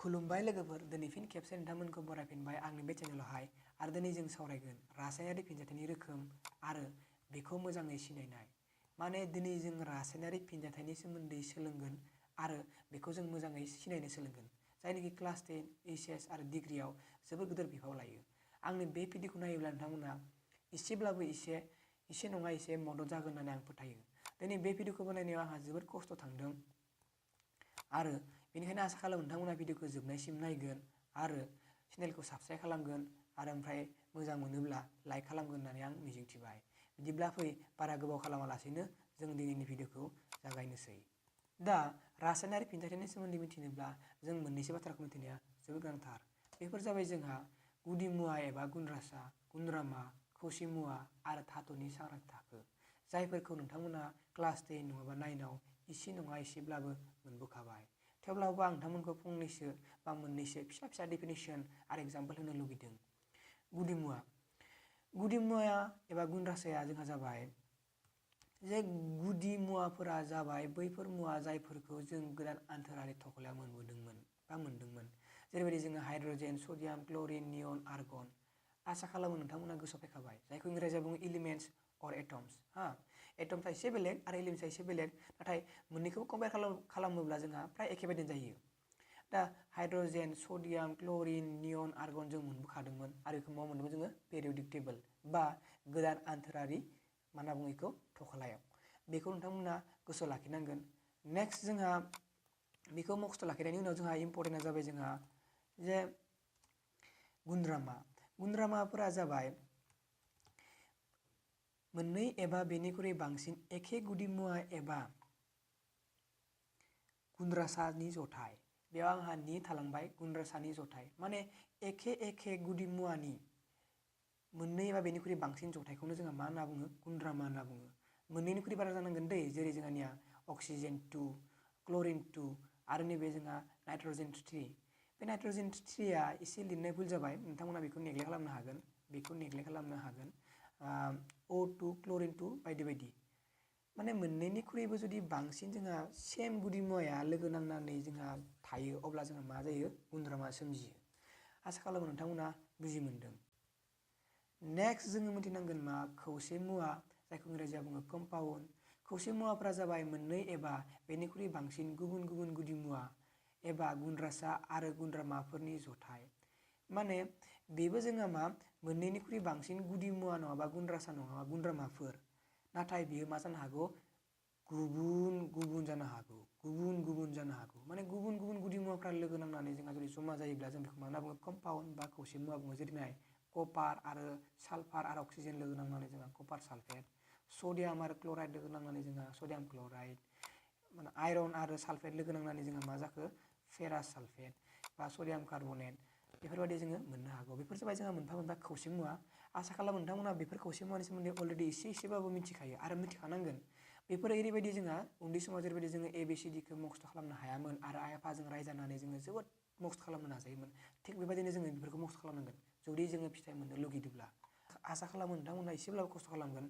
खुलुमबाय लोगोफोर, दिनै फिन खेबसे नोंथांमोनखौ बरायफिनबाय आंनि बे चेनेलावहाय। आरो दिनै जों सावरायगोन रासायनारि फिनजाथायनि रोखोम आरो बेखौ मोजाङै सिनायनाय। माने दिनै जों रासायनारि फिनजाथायनि सोमोन्दै सोलोंगोन आरो बेखौ जों मोजाङै सिनायनो सोलोंगोन, जायनोखि क्लास 10, HS आरो डिग्रियाव जोबोद गिदिर बिफाव लायो। आंनि बे भिडिअखौ नायोब्ला नोंथांमोना एसेब्लाबो एसे नङा एसे मदद जागोन होननानै आं फोथायो। दिनै बे भिडिअखौ बानायनायाव आंहा जोबोद खस्थ' थांदों आरो बेनिखायनो आसा खालामो नोंथांमोना भिडिअखौ जोबनायसिम नायगोन आरो चेनेलखौ साबस्क्राइब खालामगोन आरो ओमफ्राय मोजां मोनोब्ला लाइक खालामगोन होननानै आं मिजिंथिबाय। बिदिब्ला फै बारा गोबाव खालामालासेनो जों दिनैनि भिडिअखौ जागायनोसै। दा रासायनारि फिनजाथायनि सोमोन्दै मिथिनोब्ला जों मोननैसो बाथ्राखौ मिथिनाया जोबोद गोनांथार। बेफोर जाबाय जोंहा गुदि मुवा एबा गुनद्रासा, गुनद्रामा, खौसे मुवा आरो धातुनि सांग्रांथि थाखो, जायफोरखौ नोंथांमोना क्लास 10 नङाबा 9आव एसे नङा एसेब्लाबो मोनबोखाबाय। थेवब्लाबो आं नोंथांमोनखौ फंनैसो बा मोननैसो फिसा डेफिनेसन आरो एग्जाम्पल होनो लुगैदों। गुदि मुवाया एबा गुनद्रासाया जोंहा जाबाय जे गुदि मुवाफोरा जाबाय बैफोर मुवा जायफोरखौ जों गोदान आन्थोरारि थखलायाव मोनदोंमोन। जेरैबायदि जोङो हाइड्रजेन, सडियाम, क्ल'रिन, नियन, आर्गन। आसा खालामो नोंथांमोना गोसोआव फैखाबाय, जायखौ इंराजियाव बुङो एलिमेन्टस अर एटम्स। एटमसा एसे बेलेग आरो एलिमेन्टसा एसे बेलेग, नाथाय मोननैखौबो कम्पेयार खालामोब्ला जोंहा प्राय एखे बायदि जायो। दा हाइड्रजेन, सडियाम, क्ल'रिन, नियन, आर्गन जों मोनबोखादोंमोन आरो बेखौ मा मोनदोंमोन जोङो पेरियडिक टेबोल बा गोदान आन्थोरारि मा होनना बुङो बेखौ थखलायाव। बेखौ नोंथांमोना गोसोआव लाखिनांगोन। नेक्स्ट जोंहा बेखौ मखस्थ' लाखिनायनि उनाव जोंहा इम्परटेन्टआ जाबाय जोंहा जे गुनद्रामाफोरा जाबाय मोननै एबा बेनिख्रुइ बांसिन एखे गुदि मुवा एबा गुनद्रासानि जथाय। बेयाव आंहा नि थालांबाय, गुनद्रासानि जथाय माने एखे गुदि मुवानि मोननै एबा बेनिख्रुइ बांसिन जथायखौनो जोंहा मा होनना बुङो, गुनद्रामा होनना बुङो। मोननैनिख्रुइ बारा जानांगोन दै, जेरै जोंहानिया अक्सिजेन 2, क्ल'रिन 2 आरो नैबे जोंहा नाइट्रजेन 3। बे नाइट्रजेन 3आ एसे लिरनाय भुल जाबाय, नोंथांमोना बेखौ नेग्लेक्ट खालामनो हागोन। O2, क्ल'रिन 2 बायदि बायदि। माने मोननैनिख्रुइबो जुदि बांसिन जोंहा सेम गुदि मुवाया लोगो नांनानै जोंहा थायो, अब्ला जोंहा मा जायो, गुनद्रामा सोमजियो। आसा खालामो नोंथांमोना बुजि मोनदों। नेक्स्ट जोङो मिथिनांगोन मा खौसे मुवा, जायखौ इंराजियाव बुङो कम्पाउन्ड। खौसे मुवाफोरा जाबाय मोननै एबा बेनिख्रुइ बांसिन गुबुन गुबुन गुदि मुवा एबा गुनद्रासा आरो गुनद्रामाफोरनि जथाय। माने बेबो जोंहा मा मोननैनिख्रुइ बांसिन गुदि मुवा नङाबा गुनद्रासा नङाबा गुनद्रामाफोर, नाथाय बेयो मा जानो हागौ, गुबुन जानो हागौ। माने गुबुन गुदि मुवाफ्रा लोगो नांनानै जोंहा जुदि जमा जायोब्ला जों बेखौ मा होनना बुङो, कम्पाउन्ड बा खौसे मुवा बुङो। जेरैहाय कपार आरो सालफार आरो अक्सिजेन लोगो नांनानै जोंहा कपार सालफेट, सडियाम आरो क्लराइड लोगो नांनानै जोंहा सडियाम क्लराइड, माने आयरन आरो सालफेट लोगो नांनानै जोंहा मा जाखो, फेरास सालफेट बा सडियाम कार्बनेट। बेफोरबायदि जोङो मोननो हागौ। बेफोर जाबाय जोंहा मोनफा मोनफा खौसे मुवा। आसा खालामो नोंथांमोना बेफोर खौसे मुवानि सोमोन्दै अलरेडि एसेबाबो मिथिखायो आरो मिथिखानांगोन। बेफोर ओरैबायदि जोंहा उन्दै समाव जेरैबायदि जोङो ABCDखौ मखस्थ' खालामनो हायामोन आरो आइ आफाजों रायजानानै जोङो जोबोद मखस्थ' खालामनो नाजायोमोन, थिग बेबायदिनो जोङो बेफोरखौ मखस्थ' खालामनांगोन जुदि जोङो फिथाइ मोननो लुगैदोंब्ला। आसा खालामो नोंथांमोना एसेब्लाबो खस्थ' खालामगोन।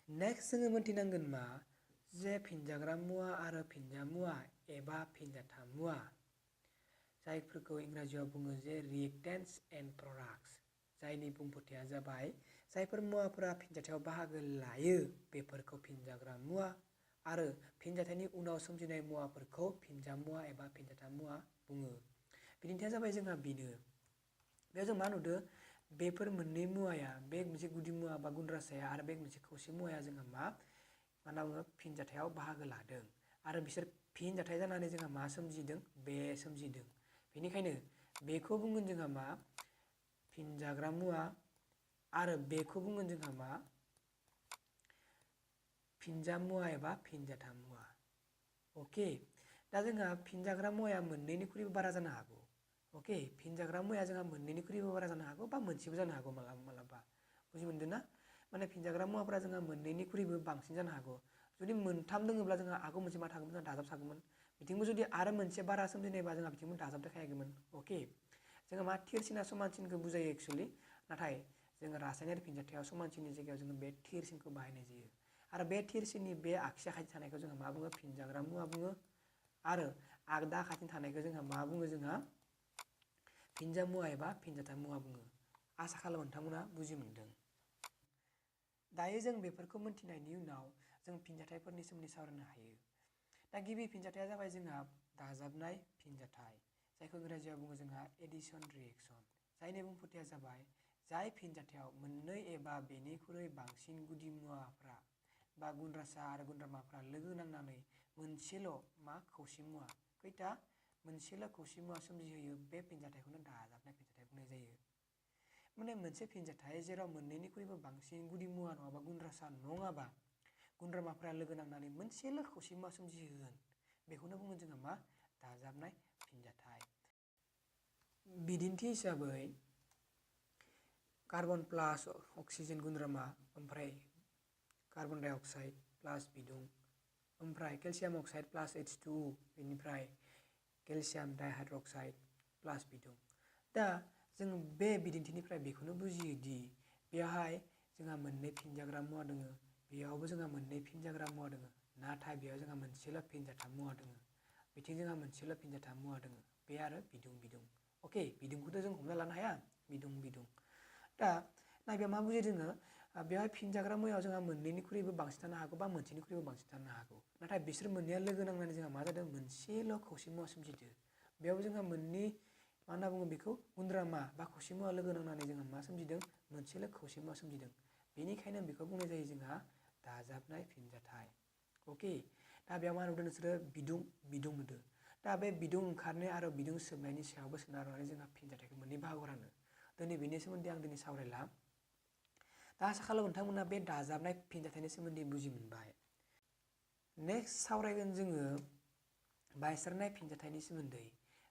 नेक्स्ट जोङो मिथिनांगोन मा जे फिनजाग्रा मुवा आरो फिनजा मुवा एबा फिनजाथाम मुवा, जायफोरखौ इंराजियाव बुङो जे रिएक्टेन्टस एन्ड प्रडाक्टस, जायनि बुंफोरथिया जाबाय जायफोर मुवाफोरा फिनजाथायाव बाहागो लायो बेफोरखौ फिनजाग्रा मुवा आरो फिनजाथायनि उनाव सोमजिनाय मुवाफोरखौ फिनजा मुवा एबा फिनजाथाम मुवा बुङो। बिदिन्थिया जाबाय जोंहा बेनो। बेयाव जों मा नुदों, बेफोर मोननै मुवाया, बे मोनसे गुदि मुवा बा गुनद्रासाया आरो बे मोनसे खौसे मुवाया जोंहा मा होनना बुङो, फिनजाथायाव बाहागो लादों आरो बिसोर फिनजाथाय जानानै जोंहा मा सोमजिदों, बे सोमजिदों। बेनिखायनो बेखौ बुंगोन जोंहा मा, फिनजाग्रा मुवा आरो बेखौ बुंगोन जोंहा मा, फिनजा मुवा एबा फिनजाथाम मुवा। अके, दा जोंहा फिनजाग्रा मुवाया मोननैनिख्रुइबो बारा जानो हागौ। अके, फिनजाग्रा मुवाया जोंहा मोननैनिख्रुइबो बारा जानो हागौ बा मोनसेबो जानो हागौ मालाबा। बुजि मोनदों ना? माने फिनजाग्रा मुवाफोरा जोंहा मोननैनिख्रुइबो बांसिन जानो हागौ। जुदि मोनथाम दोङोब्ला जोंहा आगोल मोनसे मा थागौमोन, जोंहा दाजाब थागौमोन। बिथिंबो जुदि आरो मोनसे बारा सोमजिनायबा जोंहा बिथिंबो दाजाब देखायगौमोन। अके, जोङो मा थिरसिना समानसिनखौ बुजायो एक्सुवेलि, नाथाय जोङो रासायनारि फिनजाथायाव समानसिननि जायगायाव जोङो बे थिरसिनखौ बाहायनाय जायो। आरो बे थिरसिननि बे आगसि आखाइ थानायखौ जोङो मा बुङो, फिनजाग्रा मुवा बुङो। आरो आगदा आखाथिं थानायखौ जोंहा मा बुङो जोंहा फिनजा मुवा एबा फिनजाथाइ मुवा बुङो। आसा खालामो नोंथांमोना बुजि मोनदों। दायो जों बेफोरखौ मोनथिनायनि उनाव जों फिनजाथाइफोरनि सोमोन्दै सावरायनो हायो। दा गिबि फिनजाथाइया जाबाय जोंहा दाजाबनाय फिनजाथाइ, जायखौ इंराजियाव बुङो जोंहा एडिशन रिएक्शन। जायनि बुंफोरथिया जाबाय जाय फिनजाथायाव मोननै एबा बेनिख्रुइ बांसिन गुदि मुवाफ्रा बा गुनद्रासा आरो गुनद्रामाफ्रा लोगो नांनानै मोनसेल' मा खौसे मुवा खैथा मोनसेल' खौसे मुवा सोमजिहोयो, बे फिनजाथाइखौनो दाजाबनाय फिनजाथाइ बुंनाय जायो। माने मोनसे फिनजाथाइ जेराव मोननैनिख्रुइबो बांसिन गुदि मुवा नङाबा गुनद्रासा नङाबा गुनद्रामाफ्रा लोगो नांनानै मोनसेल' खौसे मुवा सोमजिहोगोन, बेखौनो बुङो जोङो मा दाजाबनाय फिनजाथाइ। बिदिन्थि हिसाबै कार्बन प्लास अक्सिजेन गुनद्रामा, ओमफ्राय कार्बन डाइ अक्साइड प्लास बिदुं, ओमफ्राय केलसियाम अक्साइड प्लास H2O, बेनिफ्राय केलसियाम डाइहाइड्रक्साइड प्लास बिदुं। दा जों बे बिदिन्थिनिफ्राय बेखौनो बुजियो दि बेवहाय जोंहा मोननै फिनजाग्रा मुवा दङ, बेयावबो जोंहा मोननै फिनजाग्रा मुवा दङ, नाथाय बेयाव जोंहा मोनसेल' फिनजाथाइ मुवा दङ, बिथिं जोंहा मोनसेल' फिनजाथाइ मुवा दङ, बे आरो बिदुं। अके, बिदुंखौथ' जों हमना लानो हाया, बिदुं। दा नायबा मा बुजियो जोङो, बेवहाय फिनजाग्रा मुवायाव जोंहा मोननैनिख्रुइबो बांसिन थानो हागौ बा मोनसेनिख्रुइबो बांसिन थानो हागौ, नाथाय बिसोर मोननैया लोगो नांनानै जोंहा मा जादों मोनसेल' खौसे मुवा सोमजिदो। बेयाव जोंहा मोननै मा होनना बुङो बेखौ गुनद्रामा बा खौसे मुवा लोगो नांनानै जोंहा मा सोमजिदों मोनसेल' खौसे मुवा सोमजिदों। बेनिखायनो बेखौ बुंनाय जायो जोंहा दाजाबनाय फिनजाथाइ। अके, दा बेयाव मा नुदों नोंसोरो बिदुं नुदों। दा बे बिदुं ओंखारनाय आरो बिदुं सोबनायनि सायावबो सोनारनानै जोंहा फिनजाथाइखौ मोननै बाहागोआव रानो। दिनै बेनि सोमोन्दै आं दिनै सावरायला। दा आसा खालामो नोंथांमोना बे दाजाबनाय फिनजाथाइनि सोमोन्दै बुजि मोनबाय। नेक्स्ट सावरायगोन जोङो बायस्रानाय फिनजाथाइनि सोमोन्दै।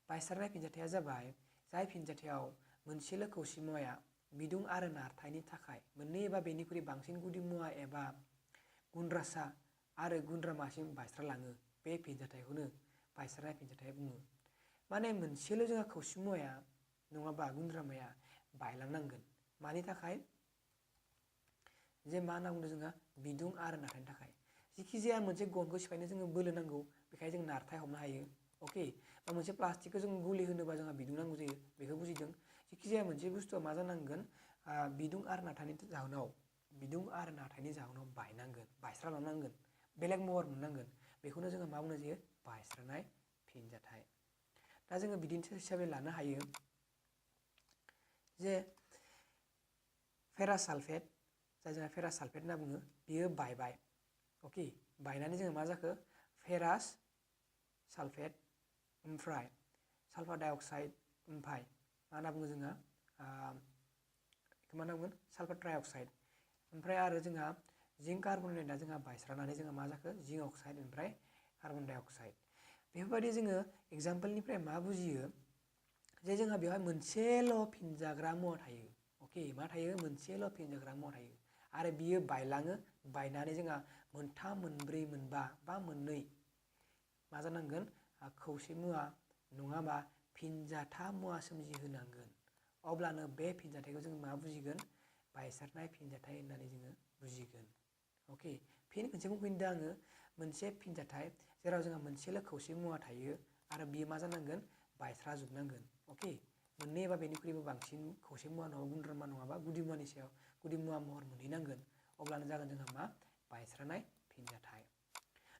बायस्रानाय फिनजाथाइया जाबाय जाय फिनजाथायाव मोनसेल' खौसे मुवाया बिदुं आरो नारथायनि थाखाय मोननै एबा बेनिख्रुइ बांसिन गुदि मुवा एबा गुनद्रासा आरो गुनद्रामासिम बायस्रालाङो, बे फिनजाथाइखौनो बायस्रानाय फिनजाथाइ बुङो। माने मोनसेल' जोंहा खौसे मुवाया नङाबा गुनद्रामाया बायलांनांगोन, मानि थाखाय जे मा होनना बुंदों जोंहा बिदुं आरो नारथायनि थाखाय। जिखि जाया मोनसे गनखौ सिफायनो जोङो बोलो नांगौ, बेखायनो जों नारथाय हमनो हायो। अके, बा मोनसे प्लास्टिकखौ जों गुलि होनोबा जोंहा बिदुं नांगौ जायो, बेखौ बुजिदों। जिखि जाया मोनसे बुस्थुआ मा जानांगोन बिदुं आरो नारथायनि जाहोनाव बायनांगोन, बायस्रालांनांगोन, बेलेग महर मोननांगोन, बेखौनो जोङो मा बुंनाय जायो बायस्रानाय फिनजाथाइ। दा जोङो बिदिन्थि हिसाबै लानो हायो जे फेरास सालफेट, जाय जोंहा फेरास सालफेट होनना बुङो, बियो बायबाय। अके, बायनानै जोङो मा जाखो फेरास सालफेट, ओमफ्राय सालफार डाइ अक्साइड, ओमफ्राय मा होनना बुङो जोंहा बेखौ मा होनना बुंगोन सालफार ट्राइ अक्साइड, ओमफ्राय आरो जोंहा जिंक कार्बनेटआ जोंहा बायस्रानानै जोंहा मा जाखो जिंक अक्साइड, ओमफ्राय कार्बन डाइ अक्साइड। बेफोरबायदि जोङो एग्जाम्पलनिफ्राय मा बुजियो जे जोंहा बेवहाय मोनसेल' फिनजाग्रा मुवा थायो। अके, मा थायो मोनसेल' फिनजाग्रा मुवा थायो आरो बियो बायलाङो, बायनानै जोंहा मोनथाम, मोनब्रै, मोनबा बा मोननै मा जानांगोन खौसे मुवा नङाबा फिनजाथा मुवा सोमजिहोनांगोन। अब्लानो बे फिनजाथाइखौ जों मा बुजिगोन बायस्रानाय फिनजाथाइ होननानै जोङो बुजिगोन। अके, फिन खनसे बुंफिनदों आङो, मोनसे फिनजाथाइ जेराव जोंहा मोनसेल' खौसे मुवा थायो आरो बियो मा जानांगोन बायस्राजोबनांगोन। अके, मोननै एबा बेनिख्रुइबो बांसिन खौसे मुवा नङाबा गुनद्रामा नङाबा गुदि मुवानि सायाव गुदि मुवा महर मोनहैनांगोन, अब्लानो जागोन जोंहा मा बायस्रानाय फिनजाथाइ।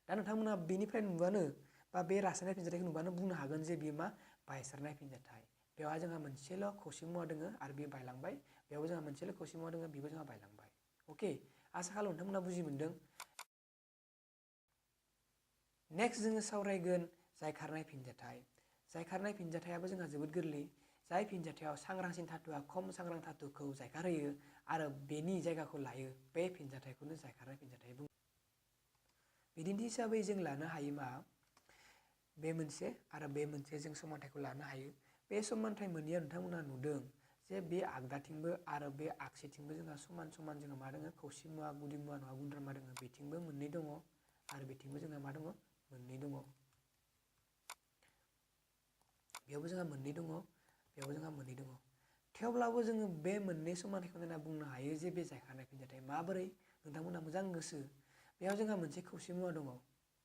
दा नोंथांमोना बेनिफ्राय नुबानो बा बे रासायनारि फिनजाथाइखौ नुबानो बुंनो हागोन जे बेयो मा बायस्रानाय फिनजाथाइ। बेवहाय जोंहा मोनसेल' खौसे मुवा दोङो आरो बेयो बायलांबाय, बेयावबो जोंहा मोनसेल' खौसे मुवा दोङो, बेबो जोंहा बायलांबाय। अके, आसा खालामो नोंथांमोना बुजि मोनदों। नेक्स्ट जोङो सावरायगोन जायखारनाय फिनजाथाइ। जायखारनाय फिनजाथाइयाबो जोंहा जोबोद गोरलै। जाय फिनजाथायाव सांग्रांसिन धातुआ खम सांग्रां धातुखौ जायखारहोयो आरो बेनि जायगाखौ लायो, बे फिनजाथाइखौनो जायखारनाय फिनजाथाइ बुङो। बिदिन्थि हिसाबै जों लानो हायो मा बे मोनसे आरो बे मोनसे जों समानथायखौ लानो हायो। बे समानथाय मोनैयाव नोंथांमोना नुदों जे बे आगदाथिंबो आरो बे आगसिथिंबो जोंहा समान समान जोङो मा दङ खौसे मुवा गुदि मुवा नङा गुनद्रामा दङ, बेथिंबो मोननै दङ आरो बेथिंबो जोंहा मा दङ मोननै दङ। बेयावबो जोंहा मोननै दङ, बेयावबो जोंहा मोननै दङ। थेवब्लाबो जोङो बे मोननै समानथायखौ नायना बुंनो हायो जे बे जायखारनाय फिनजाथाइ। माबोरै नोंथांमोना मोजां गोसो, बेयाव जोंहा मोनसे खौसे मुवा दङ।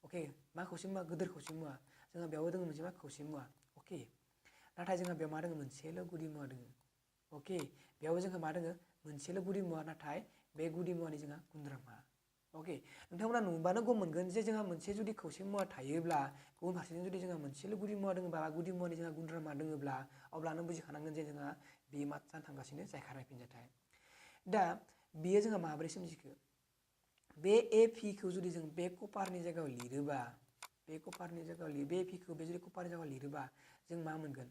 अके, मा खौसे मुवा गिदिर खौसे मुवा, जोंहा बेयाव दङ मोनसे मा खौसे मुवा अके नाथाय जोंहा बेयाव मा दङ मोनसेल' गुदि मुवा दङ अके बेयाव जोंहा मा दङ मोनसेल' गुदि मुवा नाथाय बे गुदि मुवानि जोंहा गुन्द्रामा अके नोंथांमोना नुबानो गम मोनगोन जे जोंहा मोनसे जुदि खौसे मुवा थायोब्ला गुबुन फारसेजों जुदि जोंहा मोनसेल' गुदि मुवा दङबा गुदि मुवानि जोंहा गुन्द्रामा दङब्ला अब्लानो बुजिखानांगोन जे जोंहा बेयो मा जानो थांगासिनो जायखारनाय फिनजाथाय दा बेयो जोंहा माबोरै सोमजिखो बे एपिखौ जुदि जों बे कपारनि जायगायाव लिरोबा बे कपारनि जायगायाव बे एपिखौ बे जुदि कपारनि जायगायाव लिरोबा जों मा मोनगोन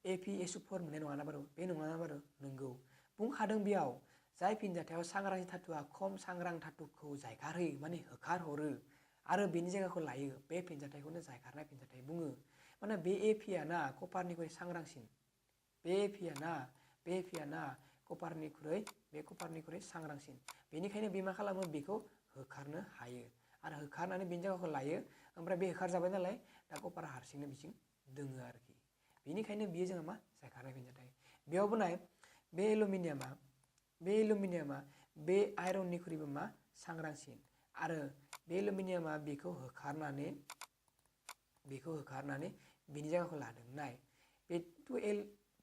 ApSO4 मोननाय नङा बारु बे नङा बारु नंगौ बुंखादों बेयाव जाय फिनजाथायाव सांग्रांथि धातुआ खम सांग्रां धातुखौ जायखारहोयो माने होखारहरो आरो बेनि जायगाखौ लायो बे फिनजाथायखौनो जायखारनाय फिनजाथाय बुङो माने बे एपिया ना कपारनिख्रुइ सांग्रांसिन बे एपिया ना कपारनिख्रुइ सांग्रांसिन बेनिखायनो बे मा खालामो बेखौ होखारनो हायो आरो होखारनानै बेनि जायगाखौ लायो ओमफ्राय बे होखारजाबाय नालाय दा कपारा हारसिंनो बिथिं दोङो आरोखि बेनिखायनो बियो जोंहा मा जायखारनाय फिनजाथाय बेयावबो नाय बे एलुमिनियामा बे आयरननिख्रुइबो मा सांग्रांसिन आरो बे एलुमिनियामा बेखौ होखारनानै बेनि जायगाखौ लादों नाय बे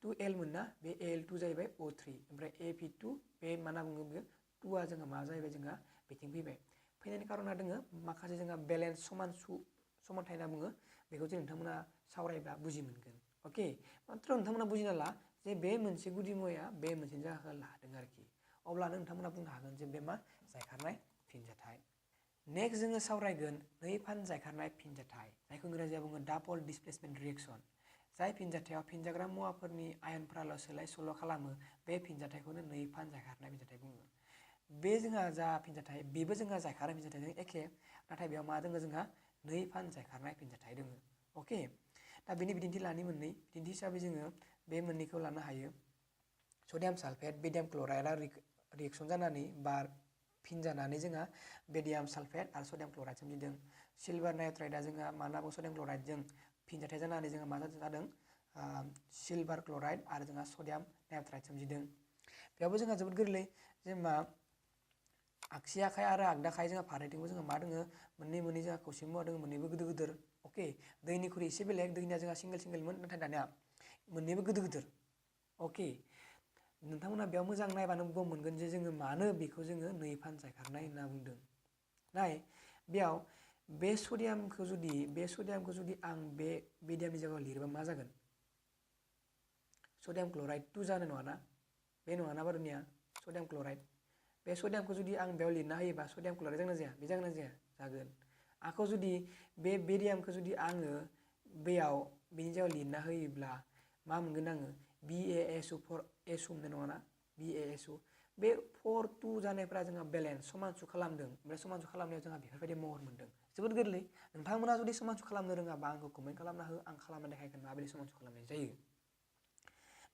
2L मोनना बे Al2 जाहैबाय O3 ओमफ्राय Ap2 बे मा होनना बुङो बेयो 2आ जोंहा मा जाहैबाय जोंहा बिथिं फैबाय फैनायनि कारना दोङो माखासे जोंहा बेलेन्स समानथाय होनना बुङो बेखौ जों नोंथांमोना सावरायब्ला बुजि मोनगोन अके मात्र नोंथांमोना बुजिना ला जे बे मोनसे गुदि मुवाया बे मोनसे जायगाखौ लादों आरोखि अब्लानो नोंथांमोना बुंनो हागोन जे बे मा जायखारनाय फिनजाथाय नेक्स्ट जोङो सावरायगोन नै फान जायखारनाय फिनजाथाय जायखौ इंराजियाव बुङो डाबल डिसप्लेसमेन्ट रिएक्सन जाय फिनजाथायाव फिनजाग्रा मुवाफोरनि आयनफोराल' सोलाय सोल' खालामो बे फिनजाथायखौनो नै फान जायखारनाय फिनजाथाय बुङो बे जोंहा जा फिनजाथाय बेबो जोंहा जायखारनाय फिनजाथायजों एखे नाथाय बेयाव मा दङ जोंहा नै फान जायखारनाय फिनजाथाय दङ अके दा बेनि बिदिन्थि लानि मोननै बिदिन्थि हिसाबै जोङो बे मोननैखौ लानो हायो सडियाम सालफेट बेडियाम क्लराइडआ रिएक्सन जानानै बार फिनजानानै जोंहा बेडियाम सालफेट आरो सडियाम क्लराइड सोमजिदों सिलभार नाइट्राइडआ जोंहा मा होनना बुङो सडियाम क्लराइडजों फिनजाथाय जानानै जोंहा मा जादों सिलभार क्लराइड आरो जोंहा सडियाम नाइट्राइड सोमजिदों बेयावबो जोंहा जोबोद गोरलै जेनेबा आगसि आखाइ आरो आगदा आखाइ जोंहा फारनैथिंबो जोंहा मा दङ मोननै जोंहा खौसे मुवा दङ मोननैबो गिदिर अके दैनिख्रुइ एसे बेलेग दैनिया जोंहा सिंगेलमोन नाथाय दानिया मोननैबो गिदिर अके नोंथांमोना बेयाव मोजां नायबानो गम मोनगोन जे जोङो मानो बेखौ जोङो नै फान जायखारनाय होनना बुंदों नाय बेयाव बे सडियामखौ जुदि आं बे बेडियामनि जायगायाव लिरोबा मा जागोन सडियाम क्लराइड 2 जानाय नङाना बे नङाना बारुनिया सडियाम क्लराइड बे सडियामखौ जुदि आं बेयाव लिरना होयोबा सडियाम क्लराइड जागोन जाया बे जागोन ना जाया जागोन आखौ जुदि बे बेडियामखौ जुदि आङो बेयाव बेनि जायगायाव लिरना होयोब्ला मा मोनगोन आङो BaSO4SO मोननाय नङाना BaSO बे 4 2 जानायफ्रा जोंहा बेलेन्स समानसु खालामदों ओमफ्राय समानसु खालामनायाव जोंहा बेफोरबायदि महर मोनदों जोबोद गोरलै नोंथांमोना जुदि समानसु खालामनो रोङाबा आंखौ कमेन्ट खालामना हो आं खालामना देखायगोन माबायदि समानसु खालामनाय जायो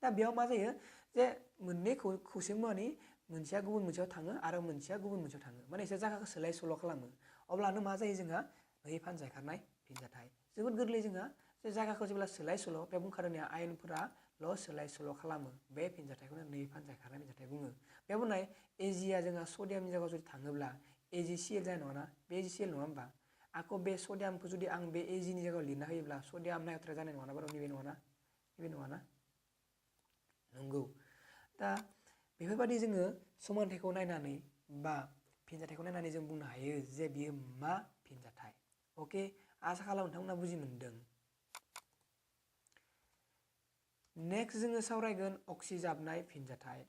दा बेयाव मा जायो जे मोननै खौसे मुवानि मोनसेया गुबुन मोनसेयाव थाङो आरो मोनसेया गुबुन मोनसेयाव थाङो माने एसे जायगाखौ सोलाय सोल' खालामो अब्लानो मा जायो जोंहा नै फान जायखारनाय फिनजाथाय जोबोद गोरलै जोंहा जे जायगाखौ जेब्ला सोलाय सोल' बे बुंखादोंनिया आयनफोराल' सोलाय सोल' खालामो बे फिनजाथायखौनो नै फान जायखारनाय फिनजाथाय बुङो बेयाव बुंनाय एजिया जोंहा सडियामनि जायगायाव जुदि थाङोब्ला AgCl जानाय नङाना बे AgCl नङा होमबा आखौ बे सडियामखौ जुदि आं बे Agनि जायगायाव लिरना होयोब्ला सडियाम नाइट्राइड जानाय नङाना बारु नैबे नङाना नंगौ दा बेफोरबायदि जोङो समानथायखौ नायनानै बा फिनजाथायखौ नायनानै जों बुंनो हायो जे बियो मा फिनजाथाय अके आसा खालामो नोंथांमोना बुजि मोनदों नेक्स्ट जोङो सावरायगोन अक्सिजाबनाय फिनजाथाय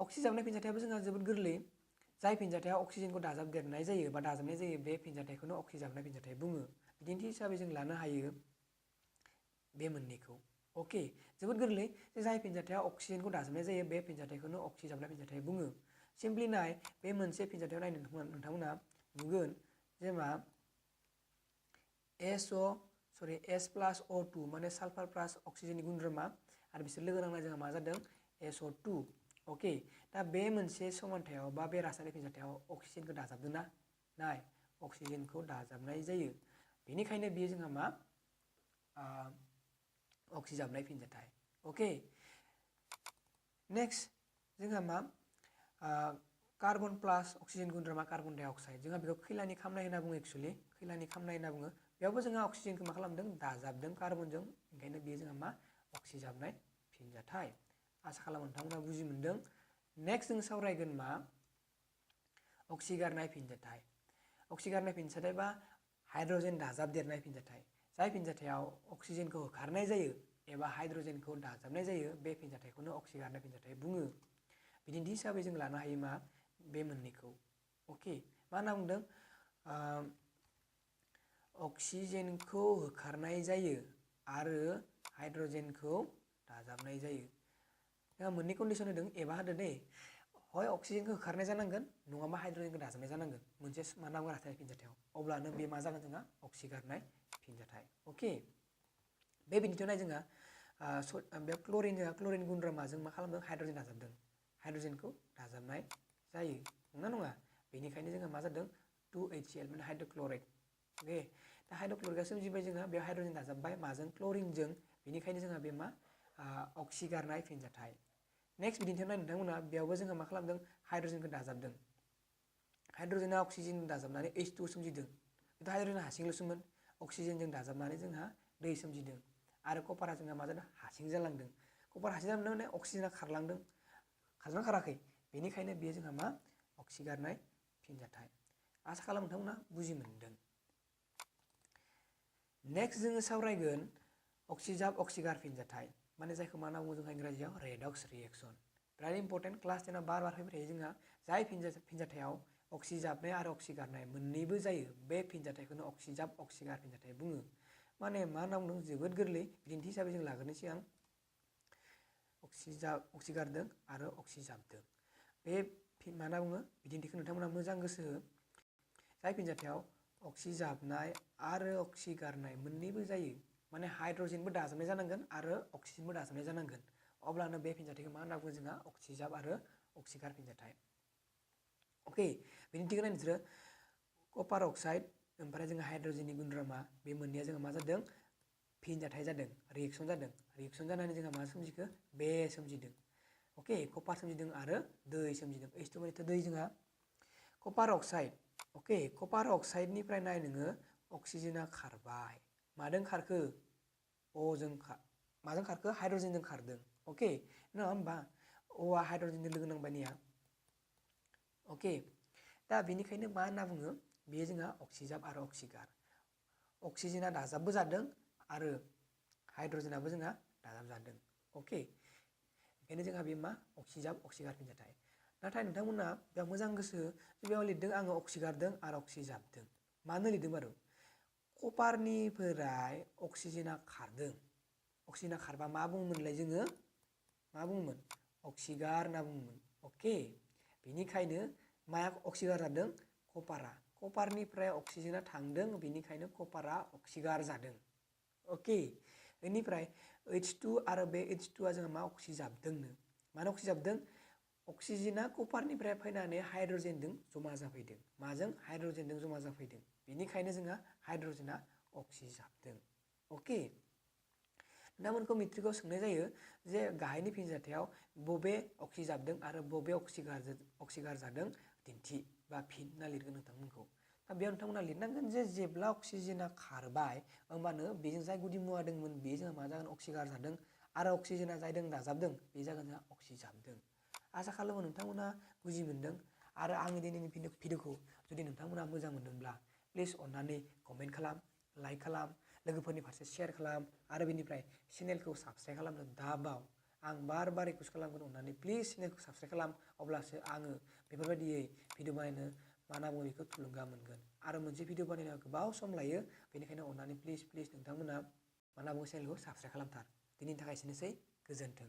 अक्सिजाबनाय फिनजाथायाबो जोंहा जोबोद गोरलै जाय फिनजाथाया अक्सिजेनखौ दाजाबदेरनाय जायो बा दाजाबनाय जायो बे फिनजाथायखौनो अक्सिजाबनाय फिनजाथाय बुङो बिदिन्थि हिसाबै जों लानो हायो बे मोननैखौ अके जोबोद गोरलै जे जाय फिनजाथाया अक्सिजेनखौ दाजाबनाय जायो बे फिनजाथायखौनो अक्सिजाबनाय फिनजाथाय बुङो सिम्पलि नाय बे मोनसे फिनजाथायाव नायनो नोंथांमोना नुगोन जे मा S+O2 माने सालफार प्लास अक्सिजेननि गुन्द्रमा आरो बिसोर लोगो नांनाय जोंहा मा जादों SO2 अके दा बे मोनसे समानथायाव बा बे रासायनिक फिनजाथायाव अक्सिजेनखौ दाजाबदों ना नाय अक्सिजेनखौ दाजाबनाय जायो बेनिखायनो बेयो जोंहा मा अक्सिजाबनाय फिनजाथाय अके नेक्स्ट जोंहा मा कार्बन प्लास अक्सिजेन गुन्द्रमा कार्बन डाइ अक्साइड जोंहा बेखौ खैलानि खामनाय होनना बुङो एक्चुअली खैलानि खामनाय होनना बुङो। बेयावबो जोंहा अक्सिजेनखौ मा खालामदों दाजाबदों कार्बनजों, ओंखायनो बेयो जोंहा मा अक्सिजाबनाय फिनजाथाय। आसा खालामो नोंथांमोना बुजि मोनदों। नेक्स्ट जों सावरायगोन मा अक्सिगारनाय फिनजाथाय। अक्सिगारनाय फिनजाथाय बा हाइड्रजेन दाजाबदेरनाय फिनजाथाय। जाय फिनजाथायाव अक्सिजेनखौ होखारनाय जायो एबा हाइड्रजेनखौ दाजाबनाय जायो बे फिनजाथायखौनो अक्सिगारनाय फिनजाथाय बुङो। बिदिन्थि हिसाबै जों लानो हायो मा बे मोननैखौ। अके, मा होनना बुंदों अक्सिजेनखौ होखारनाय जायो आरो हाइड्रजेनखौ दाजाबनाय जायो। जोंहा मोननै कन्डिसन होदों एबा होदो दे, हय अक्सिजेनखौ होखारनाय जानांगोन नङाबा हाइड्रजेनखौ दाजाबनाय जानांगोन मोनसे मा नांगौ रासायनिक फिनजाथायाव, अब्लानो बे मा जागोन जोंहा अक्सिगारनाय फिनजाथाय। अके, बे बिदिन्थियाव नाय जोंहा बेयाव क्लरिन गुन्द्रा माजों मा खालामदों हाइड्रजेन दाजाबदों, हाइड्रजेनखौ दाजाबनाय जायो नंगौना नङा? बेनिखायनो जोंहा मा जादों 2HCl माने हाइड्रक्लराइड। अके, दा हाइड्रक्लराइडआ सोमजिबाय जोंहा बेयाव हाइड्रजेन दाजाबबाय माजों क्लरिनजों, बेनिखायनो जोंहा बे मा अक्सिगारनाय फिनजाथाय। नेक्स्ट बिदिन्थियाव नाय नोंथांमोना बेयावबो जोंहा मा खालामदों हाइड्रजेनखौ दाजाबदों, हाइड्रजेना अक्सिजेन दाजाबनानै H2 सोमजिदों। बेथ' हाइड्रजेना हारसिंल'सोमोन, अक्सिजेनजों दाजाबनानै जोंहा दै सोमजिदों आरो कपारा जोंहा मा जादों हारसिं जालांदों। कपार हारसिं जालांदों माने अक्सिजेना खारलांदों, खारदोंना खाराखै? बेनिखायनो बेयो जोंहा मा अक्सिगारनाय फिनजाथाय। आसा खालामो नोंथांमोना बुजि मोनदों। नेक्स्ट जोङो सावरायगोन अक्सिजाब अक्सिगार फिनजाथाय, माने जायखौ मा होनना बुङो जोंहा इंराजियाव रेडक्स रिएक्सन। बिराद इम्परटेन्ट, क्लास 10आव बार फैबाय थायो जोंहा। जाय फिनजाथायाव अक्सिजाबनाय आरो अक्सिगारनाय मोननैबो जायो बे फिनजाथायखौनो अक्सिजाब अक्सिगार फिनजाथाय बुङो। माने मा होनना बुंदों जोबोद गोरलै, बिदिन्थि हिसाबै जों लाग्रोनो सिगां अक्सिगारदों आरो अक्सिजाबदों। बे मा होनना बुङो बिदिन्थिखौ नोंथांमोना मोजां गोसो हो। जाय फिनजाथायाव अक्सिजाबनाय आरो अक्सिगारनाय मोननैबो जायो, माने हाइड्रजेनबो दाजाबनाय जानांगोन आरो अक्सिजेनबो दाजाबनाय जानांगोन, अब्लानो बे फिनजाथायखौ मा होनना बुङो जोंहा अक्सिजाब आरो अक्सिगार फिनजाथाय। अके, बिदिन्थिखौ नाय नोंसोरो कपार अक्साइड ओमफ्राय जोंहा हाइड्रजेननि गुन्द्रामा, बे मोननैया जोंहा मा जादों फिनजाथाय जादों, रिएक्सन जादों। रिएक्सन जानानै जोंहा मा सोमजिखो बे सोमजिदों। अके, कपार सोमजिदों आरो दै सोमजिदों। H2 मानेथ' दै जोंहा कपार अक्साइड। अके, कपार अक्साइडनिफ्राय नाय नोङो अक्सिजेना खारबाय, मादों खारखो माजों खारखो हाइड्रजेनजों खारदों। अके, नङा होमबा Oआ हाइड्रजेनजों लोगो नांबाय निया। अके, दा बेनिखायनो मा होनना बुङो बेयो जोंहा अक्सिजाब आरो अक्सिगार। अक्सिजेना दाजाबबो जादों आरो हाइड्रजेनाबो जोंहा दाजाब जादों। अके, बेखायनो जोंहा बे मा अक्सिजाब अक्सिगार फिनजाथाय। नाथाय नोंथांमोना बेयाव मोजां गोसो, बेयाव लिरदों आङो अक्सिगारदों आरो अक्सिजाबदों। मानो लिरदों बारु? कपारनिफ्राय अक्सिजेना खारदों, अक्सिजेना खारबा मा बुङोमोनलाय जोङो, मा बुङोमोन अक्सिगार होनना बुङोमोन। अके, बेनिखायनो माया अक्सिगार जादों कपारा, कपारनिफ्राय अक्सिजेना थांदों बेनिखायनो कपारा अक्सिगार जादों। अके, बेनिफ्राय H2 आरो बे H2आ जोंहा मा अक्सिजाबदोंनो, मानो अक्सिजाबदों अक्सिजेना कपारनिफ्राय फैनानै हाइड्रजेनजों जमा जाफैदों, माजों हाइड्रजेनजों जमा जाफैदों, बेनिखायनो जोंहा हाइड्रजेना अक्सिजाबदों। अके, नोंथांमोनखौ मेट्रिकआव सोंनाय जायो जे गाहायनि फिनजाथायाव बबे अक्सिजाबदों आरो बबे अक्सिगार जादों दिन्थि बा फिन होनना लिरगोन नोंथांमोनखौ। दा बेयाव नोंथांमोना लिरनांगोन जे जेब्ला अक्सिजेना खारबाय होमबानो बेजों जाय गुदि मुवा दंमोन बे जोंहा मा जागोन अक्सिगार जादों आरो अक्सिजेना जायदों दाजाबदों बे जागोन जोंहा अक्सिजाबदों। आसा खालामो नोंथांमोना बुजि मोनदों आरो आंनि दिनैनि भिडिअखौ जुदि नोंथांमोना मोजां मोनदोंब्ला प्लिज अननानै कमेन्ट खालाम, लाइक खालाम, लोगोफोरनि फारसे शेयार खालाम आरो बेनिफ्राय चेनेलखौ साबस्क्राइब खालामनो दाबाव। आं बार रिकुवेस्ट खालामगोन अननानै प्लिज चेनेलखौ साबस्क्राइब खालाम, अब्लासो आङो बेफोरबायदियै भिडिअ बानायनो मा होनना बुङो बेखौ थुलुंगा मोनगोन। आरो मोनसे भिडिअ बानायनायाव गोबाव सम लायो, बेनिखायनो अननानै प्लिज नोंथांमोना मा होनना बुङो चेनेलखौ साबस्क्राइब खालामथार। दिनैनि थाखाय एसेनोसै, गोजोन्थों।